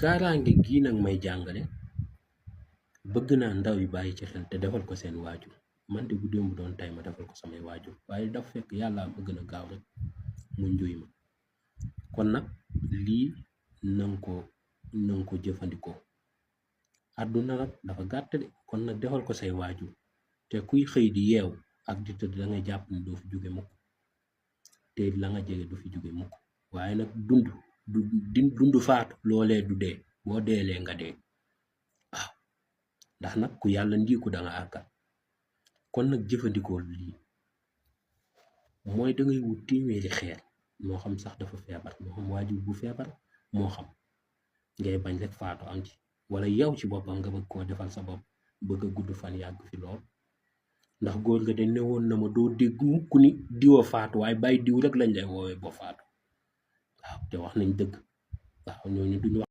kaaraange gii nag may jàngale bëgg naa ndaw yi bàyyi ci xel te defal ko seen waajur man de bu démb doon tey ma defal ko samay waajur waaye dafa fekk yàlla ma gën a gaaw rek mu njuy ma kon nag lii nanga ko jëfandikoo àdduna nag dafa gàtt de kon nag defal ko say waajur te kuy xëy di yeew ak di tëdd da ngay jàpp ni doo fi jóge mukk te la nga jege du fi jóge mukk waaye nag dund faatu loolee du dee boo deelee nga dee waaw ndax nag ku yàlla ndiiku da nga àggal kon nag jëfandikoo lii mooy da ngay wut téeméeri xeer moo xam sax dafa feebar moo xam waajur bu feebar moo xam ngay bañ rek faatu am ci wala yow ci boppam nga bëgg koo defal sa bopp bëgg a gudd fan yàgg fi lool ndax góor ga dañ ne woon na ma doo dégg mukk ni diwa faatu waaye bàyyi diw rek lañ lay woowee boo faatu waaw te wax nañ dëgg waaw ñooñu duñu wax